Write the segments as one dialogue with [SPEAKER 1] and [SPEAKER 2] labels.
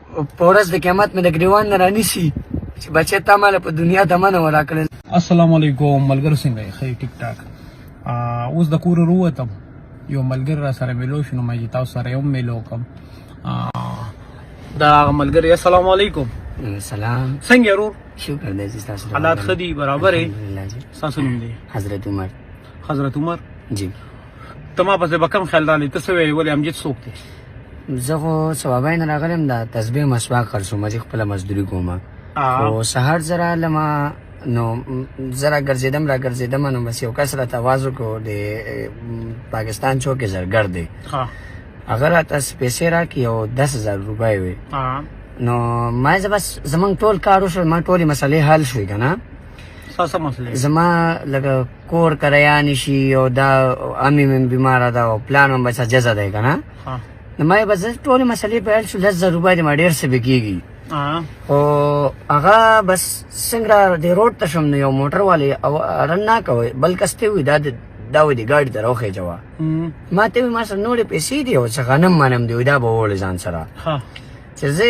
[SPEAKER 1] په ورځ د قیامت مې د ګریوان نه رانیسي چې بچی تا ماله په دنیا دمه نه وراکړل.
[SPEAKER 2] السلام علیکم ملګرو، څنګه یې؟ ښه یې؟ ټیک ټاک. اوس د کوره ورووتم، یو ملګری را سره میلو شو، نو ما چې تاسو سره یې هم میلو وکړم. دا هغه ملګری. السلام علیکم.
[SPEAKER 1] سلام.
[SPEAKER 2] څنګه یې ورور؟
[SPEAKER 1] شکر دی چې تاسو
[SPEAKER 2] حالات ښه دي؟ برابر یې؟ ستاسو نوم دی؟
[SPEAKER 1] حضرت عمر.
[SPEAKER 2] حضرت عمر.
[SPEAKER 1] جی.
[SPEAKER 2] ته ما پسې به کم خیال راغلی، ته څه وایې؟ ولې امجد څوک دی؟
[SPEAKER 1] زه خو صوابۍ نه راغلی یم، دا تسبیح مسواک خرڅوم، زه خپله مزدوري کوم. خو سهار زه رالم، نو زه راګرځېدم راګرځېدم، نو بس یو کس راته اواز وکړو، د پاکستان چوک کې زرګر دی، هغه راته پیسې راکړې، یو 10,000 روپۍ وې. نو ما زه بس زمونږ ټول کار وشو، ما ټولې مسلې حل شوې که نه.
[SPEAKER 2] ستا څه مسلې؟
[SPEAKER 1] زما لکه کور کرایه نشي، او دا امي مې بیماره ده، او پلان مې بس جزا دی که نه. نو ما یې بس ټولې مسلې په حل شو، 10,000 روپۍ دې ما ډېر څه به کېږي. خو هغه بس څنګه د روډ ته شوم، نو یو موټر والي او رن نه کوي، بل کس ته وي، دا دا وي د ګاډي ته راوخېژوه. ما ته وي ما سره نورې پیسې دي او څه غنم منم دی، دا به وړې ځان سره. چې زه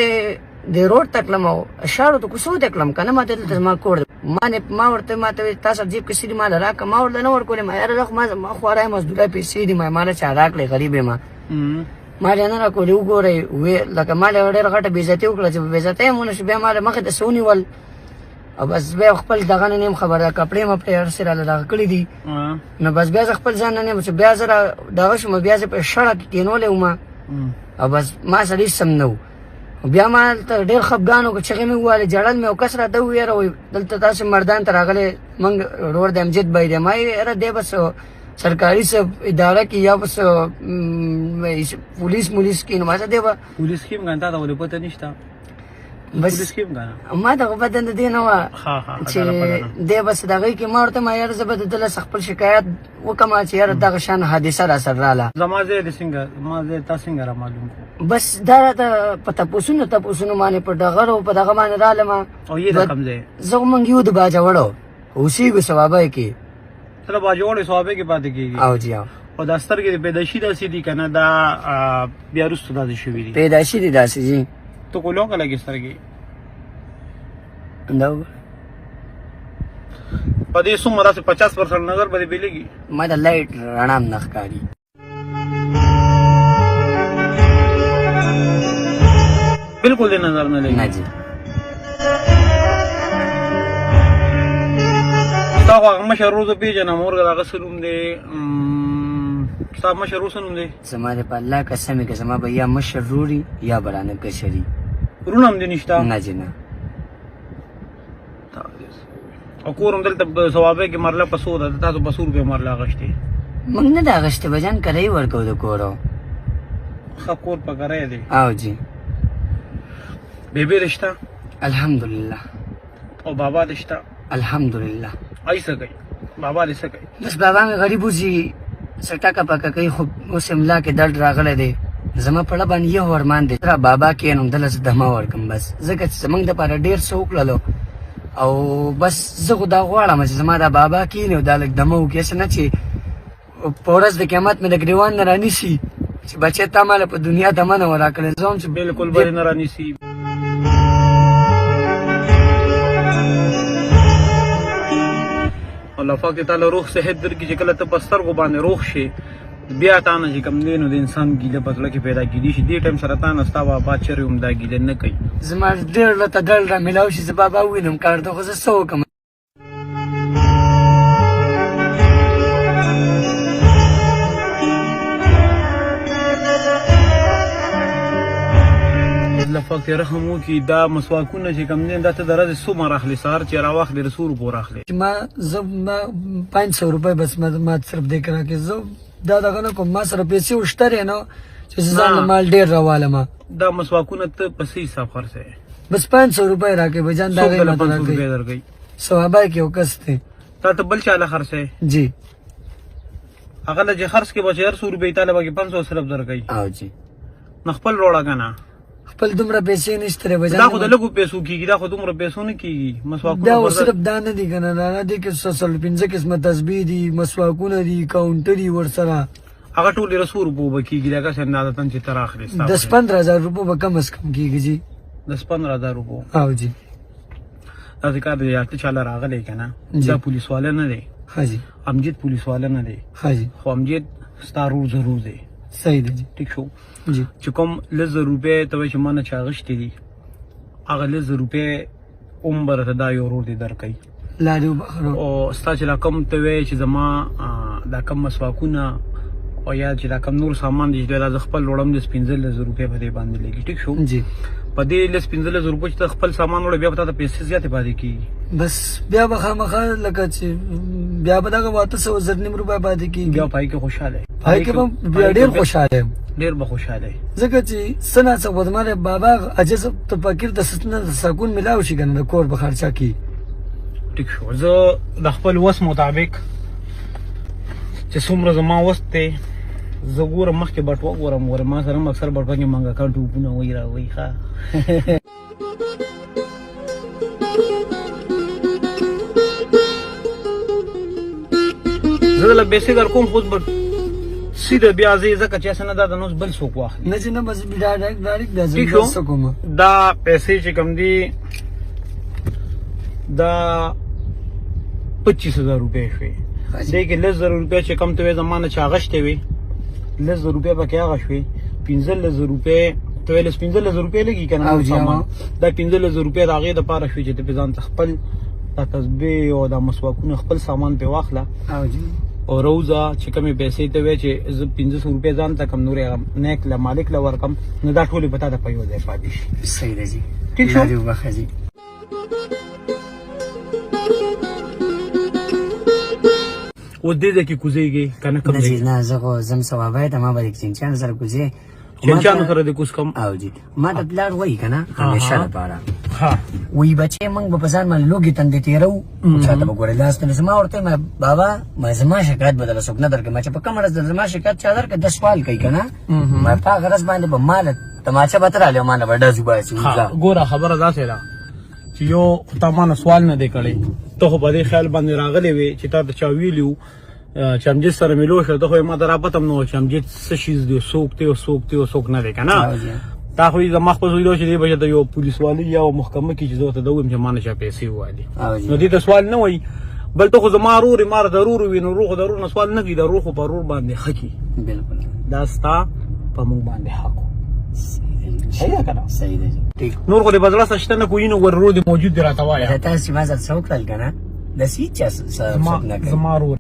[SPEAKER 1] د روډ ته کړم او اشارو ته کوڅو ته کړم که نه، ما ته دلته زما کور دی. ما نه ما ورته ما ته تا سره جیب کې څه دي، ما له راکړه. ما ورته نه ورکولې، ما یاره خو ما خواره یم، مزدورۍ پیسې دي، ما له چا راکړې، غریب یم، ما له نه راکولې. وګورئ وې لکه ما له ډېره غټه بېعزتي وکړه، چې بېعزتۍ هم ونه شو، بیا ما له مخې ته څه ونیول او بس بیا خپل دغه نه نیم خبر ده، کپړې مپړې هر څه راله دغه کړي دي. نو بس بیا زه خپل ځان نه نیم چې بیا زه دغه شوم، بیا زه په شړه کې کېنولی وم او بس ما سره هېڅ هم نه و. بیا ما هلته ډېر خفګان وکړ، چغې مې ووهلې، ژړل مې، او کس راته وویل یاره وایي دلته تاسې مردان ته راغلی، موږ ورور د امجد بای دی. ما یې یاره دی بس سرکاري څه اداره کې یا بس پولیس مولیس کې، نو ما دی به
[SPEAKER 2] پولیس کې هم کنه، تا ته ولې پته نشته؟
[SPEAKER 1] بس
[SPEAKER 2] پولیس کې هم کنه.
[SPEAKER 1] ما ته خو پته نه دی نه وه چې دی بس دغه کې. ما ورته ما یاره زه به د ده له خپل شکایت وکړم چې یاره دغه شان حادثه را سره راله.
[SPEAKER 2] زما ځای دې څنګه، ما ځای تا څنګه را معلوم کړو؟
[SPEAKER 1] بس دا راته په تپوسونو تپوسونو باندې په ډغرو په دغه باندې رالم.
[SPEAKER 2] او یې د کوم ځای؟
[SPEAKER 1] زه خو موږ یو د باجوړو اوسېږو صوابۍ کې.
[SPEAKER 2] ته له باجوړې صوابۍ کې پاتې کېږي؟
[SPEAKER 1] او جی او.
[SPEAKER 2] او دا سترګې دې پیدایشي داسې دي که نه دا بیا وروسته داسې شوي دي؟
[SPEAKER 1] پیدایشي دي داسې جي.
[SPEAKER 2] ته کولو که لګې سترګې؟
[SPEAKER 1] دا وګوره.
[SPEAKER 2] په دې څومره داسې 50% نظر به دې بېلېږي؟
[SPEAKER 1] ما د لایټ رڼا هم نه ښکاري.
[SPEAKER 2] بالکل دې نظر نه لګي؟
[SPEAKER 1] نه جي.
[SPEAKER 2] ستا خو هغه مشر ورور زه پېژنم، ورګه د هغه څه نوم دی؟ ستا مشر ورور څه نوم دی؟
[SPEAKER 1] زما د په الله قسم که زما به یا مشر ورور یا به رانه کشري.
[SPEAKER 2] وروڼه هم دې نشته؟
[SPEAKER 1] نه جي نه.
[SPEAKER 2] او کور هم دلته صوابۍ کې مرله په څو ده؟ تاسو په څو روپۍ مرله اخیستې؟
[SPEAKER 1] موږ نه ده اخیستې بجان، کرایي ورکوو د کورو.
[SPEAKER 2] ښه کور په کرایه دی؟
[SPEAKER 1] او جي.
[SPEAKER 2] بیبي دې شته؟
[SPEAKER 1] الحمدلله.
[SPEAKER 2] او بابا دې شته؟
[SPEAKER 1] الحمدلله.
[SPEAKER 2] ای څه کوي؟ بابا دې څه کوي؟
[SPEAKER 1] بس بابا مې غریب وځي، څه ټکه پکه کوي، خو اوس یې ملا کې درد راغلی دی. زما په اړه باندې یو ارمان دی، را بابا کښېنم دله زه دمه ورکړم بس، ځکه چې زمونږ دپاره ډېر څه وکړلو او بس زه خو دا غواړم چې زما دا بابا کښېني او دا لږ دمه وکړي، هسې نه چې په ورځ د قیامت مې د ګریوان نه رانیسي چې بچی تا ماله په دنیا دمه نه وه راکړې. زه هم چې
[SPEAKER 2] بالکل به نه رانیسي. الله پاک دې تعالی روغ صحت درکړي چې کله ته په سترګو باندې روغ شې بیا تا نه چې کوم دی نو د انسان ګیله په زړه کې پیدا کېدی شي. دې ټایم سره تا نه ستا بابا چېرې هم دا ګیله نه کوي.
[SPEAKER 1] زما ډېر زړه ته درد را میلاو شي، زه بابا ووینم کار ته، خو زه څه وکړم؟
[SPEAKER 2] الله پاک دې رحم وکړي. دا مسواکونه چې کوم دی دا ته د ورځې څومره اخلې؟ سهار چې راواخلې د څو روپو راخلې؟
[SPEAKER 1] ما زه ما 500 روپۍ بس ما صرف دې کرا کې زه دا دغه نه کوم، ما سره پیسې وشته دی نو چې زه ځان له مال ډېر راوالم.
[SPEAKER 2] دا مسواکونه ته په څه حساب خرڅوې؟
[SPEAKER 1] بس 500 روپۍ راکړې بجان، دا
[SPEAKER 2] څوک
[SPEAKER 1] غي
[SPEAKER 2] درله
[SPEAKER 1] ماته
[SPEAKER 2] 500
[SPEAKER 1] راکړې.
[SPEAKER 2] روپۍ درکوي؟
[SPEAKER 1] صوابۍ کې یو کس دی.
[SPEAKER 2] تا ته بل چا له خرڅوې؟
[SPEAKER 1] جی.
[SPEAKER 2] هغه له چې خرڅ کې به چې هر څو روپۍ تا له به کې 500 صرف درکوي.
[SPEAKER 1] او جی.
[SPEAKER 2] نو خپل روړه که نه؟
[SPEAKER 1] خپل دومره پیسې نشته دی بجان.
[SPEAKER 2] دا خو د لږو پیسو کېږي، دا خو دومره پیسو نه کېږي. مسواکونه
[SPEAKER 1] دا
[SPEAKER 2] پر
[SPEAKER 1] صرف دا نه دي که نه، نه دي کې 405 قسمه تسبیح دي، مسواکونه دي، کاونټر دي ورسره.
[SPEAKER 2] هغه ټولې د څو روپو به کېږي؟ دا کسې اندازه چې ته راخلې ستا
[SPEAKER 1] 10-15 هزار روپو به کم از کم کېږي جی.
[SPEAKER 2] 10 15000 روپو.
[SPEAKER 3] او جی.
[SPEAKER 2] داسې کار دی، ته چاله راغلی که نه، دا پولیس والا نه دی.
[SPEAKER 3] ښه جی.
[SPEAKER 2] امجد پولیس والا نه دی.
[SPEAKER 3] ښه جی.
[SPEAKER 2] خو امجد ستا رور ضرور دی.
[SPEAKER 3] صحیح دی جی.
[SPEAKER 2] ټیک شو؟
[SPEAKER 3] جی.
[SPEAKER 2] چې کوم 10,000 روپۍ ته وایي چې ما نه چا اخیستې دي، هغه 10,000 روپۍ هم به درته دا یو ورور دې درکوي.
[SPEAKER 3] لا دې وبخښه.
[SPEAKER 2] او ستا چې دا کوم ته وایې چې زما دا کوم مسواکونه او یا چې دا کوم نور سامان دی چې دا زه خپل وړم، لس 15,000 روپۍ په دې باندې لګي. ټیک شو؟
[SPEAKER 3] جی.
[SPEAKER 2] په دې لس 15,000 روپۍ چې ته خپل سامان وړې، بیا به تا ته پیسې زیاتې پاتې کېږي.
[SPEAKER 3] بس بیا به خامخا لکه چې بیا به دغه 800 زر نیم روپۍ پاتې کېږي.
[SPEAKER 2] بیا پای کې خوشحاله یې.
[SPEAKER 3] پای کې به بیا ډېر خوشحاله یم.
[SPEAKER 2] ډېر به خوشحاله یې.
[SPEAKER 3] ځکه چې څه نا څه خو زما د بابا عاجز ته فقیر ته څه نه سکون ملاو شي که نه د کور په خرچه کې.
[SPEAKER 2] ټیک شو. زه د خپل وس مطابق چې څومره زما وس دی، زه ګورم مخکې بټوه ګورم، ګوره ما سره هم اکثر بټوه کې منګکان ټوپونه وایي را وایي. ښه زه دله پیسې در کوم، خو اوس به سیده بیا ځې، ځکه چې هسې نه دا د نوس بل څوک واخلي.
[SPEAKER 3] نه چې نه، بس بیا ډایرکټ بیا زه
[SPEAKER 2] ټیک شو؟
[SPEAKER 3] څه کوم.
[SPEAKER 2] دا پیسې چې کوم دي دا 25,000 روپۍ شوې. دې کې 10,000 روپۍ چې کوم ته وایې زما نه چا اخیستې وې، 10,000 روپۍ پکې هغه شوې، 15,000 روپۍ ته وایې لس 15,000 روپۍ لګي که نه سامان، دا 15,000 روپۍ د هغې دپاره شوې چې ته پرې ځان ته خپل دا تسبیح او دا مسواکونه خپل سامان پرې واخله. او روزه چې کومې پیسې ته وایې چې زه 500 روپۍ ځان ته کم، نورې هغه نیک له مالک له ورکم، نو دا ټولې به تا ته په یو ځای پاتې شي.
[SPEAKER 1] صحیح دی جی.
[SPEAKER 2] ټیک شو؟
[SPEAKER 1] الله دې وبخښه جی.
[SPEAKER 2] اوس دې ځای کې کوزېږې که نه؟ کوم
[SPEAKER 1] نه
[SPEAKER 2] ځای؟
[SPEAKER 1] جی نه، زه خو ځم ثوابی ته، ما به د چینچیانو سره کوزې.
[SPEAKER 2] چینچیانو سره دې کوز کوم؟
[SPEAKER 1] او جی، ما ته پلار وایي که نه همیشه لپاره
[SPEAKER 2] ها
[SPEAKER 1] وایي بچی موږ به په ځان باندې لوګي تندې تېروو، چا ته به ګورې لاس نه. زما ورته وایم بابا ما زما شکایت به درله څوک نه درکړي، ما چې په کومه ورځ زما شکایت چا درکړ د سوال کوي که نه، ما په هغه ورځ باندې به ما له تماچه به ته راغلې او ما نه به ډز وباسي.
[SPEAKER 2] ګوره خبره داسې ده چې یو خو تا ما نه سوال نه دی کړی، ته خو په دې خیال باندې راغلی وې چې تا ته چا ویلي وو چې امجد سره ملو شو، ته خو یې ما ته راپته هم نه وه چې امجد څه شیز دی، څوک دی او څوک دی او څوک نه دی که نه. تا خو یې زما خپل زوی چې دی به د یو پولیسوالي یا محکمه کې چې زه ورته دا ووایم چې ما نه چا پیسې ووالي، نو دې ته سوال نه وایي. بل ته خو زما ورور یې، ما د ورور وي، نو ورور خو د ورور نه سوال نه کوي، د ورور خو په ورور باندې ښه کړي.
[SPEAKER 1] بالکل.
[SPEAKER 2] دا ستا په موږ باندې حق و. صحیح ده که نه؟
[SPEAKER 1] صحیح ده. ټیک.
[SPEAKER 2] نور خو دې په زړه څه شته نه، کوي نو ورور دې موجود دی راته وایه.
[SPEAKER 1] دا تاسو ما سره څه وکړل که نه، داسې هېچا څوک نه کوي.
[SPEAKER 2] زما ورور.